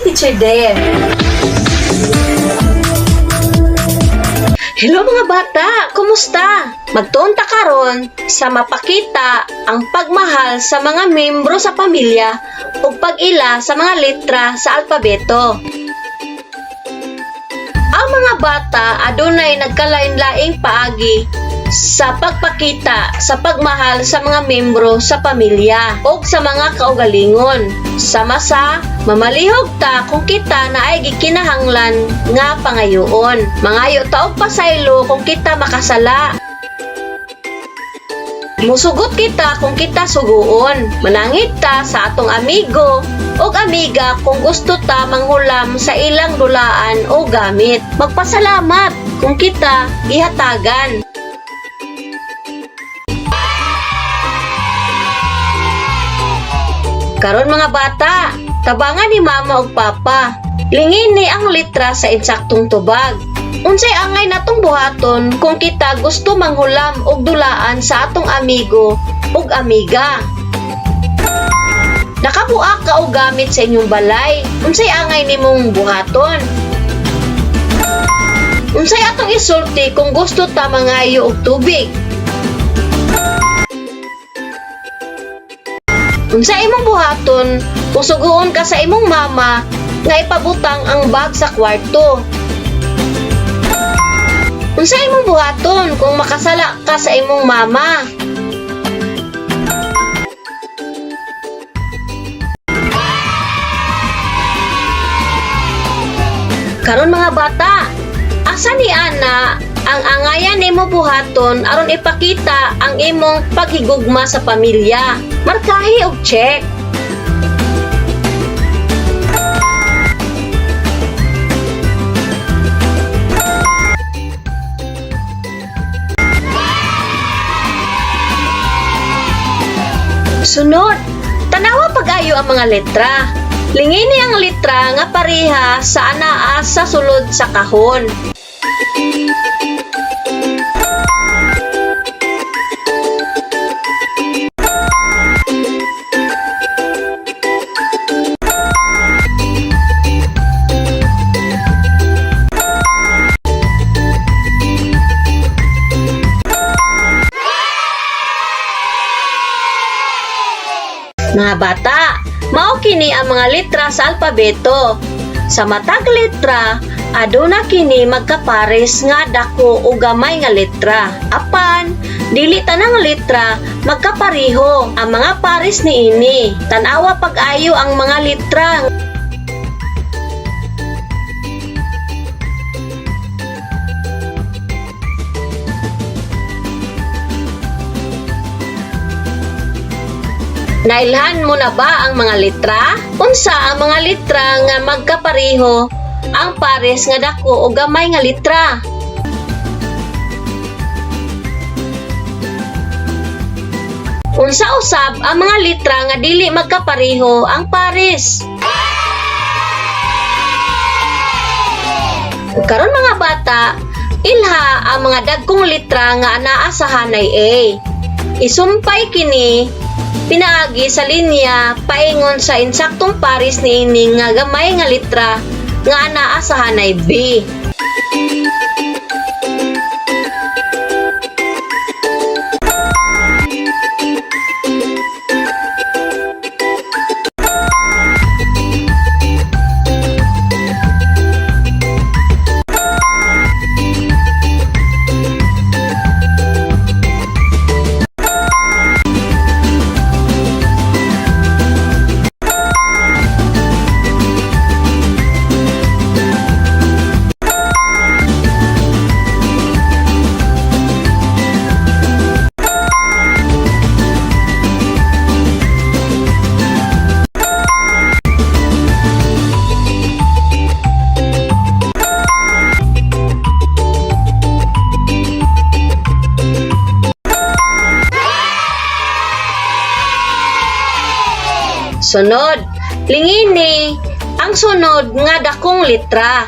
si Teacher Deb. Hello, mga bata! Kumusta? Magtuon ta karon sa mapakita ang pagmahal sa mga membro sa pamilya ug pag-ila sa mga letra sa alpabeto. Ang mga bata adunay nagkalain-laing paagi sa pagpakita sa pagmahal sa mga membro sa pamilya o sa mga kaugalingon. Sama sa mamalihog ta kung kita naay gikinahanglan nga pangayoon. Mangayo ta og pasaylo kung kita makasala. Musugot kita kung kita suguon. Manangit ta sa atong amigo o amiga kung gusto ta manghulam sa ilang dulaan o gamit. Magpasalamat kung kita gihatagan. Karon, mga bata, tabangan ni Mama ug Papa. Lingini ang litra sa insaktong tubag. Unsay angay natong buhaton kung kita gusto manghulam og dulaan sa atong amigo ug amiga? Nakabuak ka og gamit sa inyong balay. Unsay angay nimong buhaton? Unsay atong isulti kung gusto ta mangayo og tubig? Unsa imong buhaton kung suguon ka sa imong mama nga ipabutang ang bag sa kwarto? Unsa imong buhaton kung makasala ka sa imong mama? Karon, mga bata, asa ni ana ang angayan nimo buhaton aron ipakita ang imong paghigugma sa pamilya? Markahi og check. Sunod, tanawa pag-ayo ang mga letra. Lingini ang letra nga pareha sa anaa sa sulod sa kahon. Mga bata, mao kini ang mga letra sa alpabeto. Sa matag letra, aduna kini magkapares nga dako o gamay nga letra. Apan, dili tanang letra magkapareho ang mga pares niini. Tan-awa pag-ayo ang mga letra. Nailhan mo na ba ang mga letra? Unsa ang mga letra nga magkapareho ang pares nga dako o gamay nga letra? Unsa usab ang mga letra nga dili magkapareho ang pares? Karon, mga bata, ilha ang mga dagkong letra nga anaa sa hanay A. Isumpay kini pinaagi sa linya paingon sa insaktong pares niini nga gamay nga letra nga anaa sa hanay B. Sunod, lingini ang sunod nga dakong letra.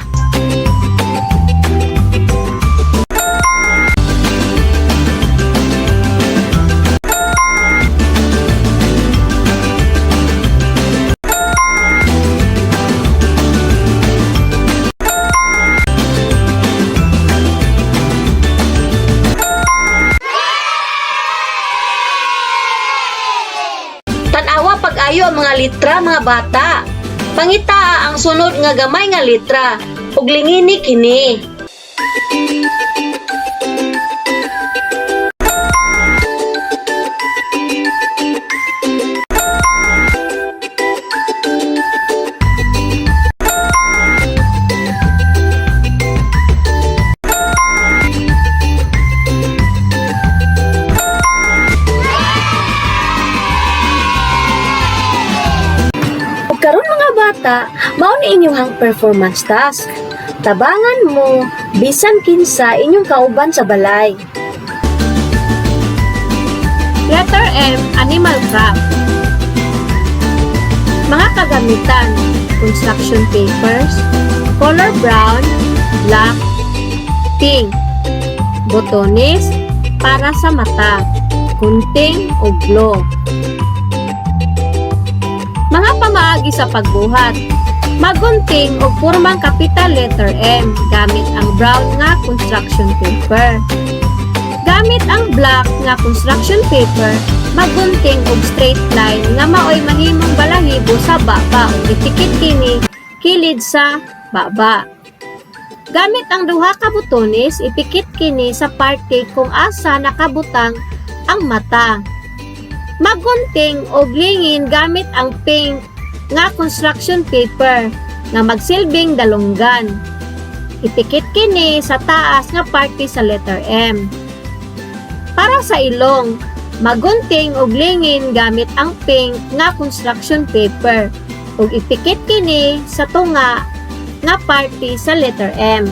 mga litra, mga bata. Pangitaa ang sunod nga gamay nga litra ug lingini kini. Ug karon, mga bata, mao ni inyong performance task. Tabangan mo bisan kinsa inyong kauban sa balay. Letter M, Animal Craft. Mga kagamitan: construction papers, color brown, black, pink, botones para sa mata, gunting o glue. Mga pamaagi sa pagbuhat: magunting og pormang capital letter M gamit ang brown nga construction paper. Gamit ang black nga construction paper, magunting og straight line nga maoy mahimong balahibo sa baba ug ipikit kini kilid sa baba. Gamit ang duha ka butones, ipikit kini sa parte kung asa nakabutang ang mata. Magunting og lingin gamit ang pink nga construction paper nga magsilbing dalunggan. Ipikit kini sa taas nga parte sa letter M. Para sa ilong, magunting og lingin gamit ang pink nga construction paper ug ipikit kini sa tunga nga parte sa letter M.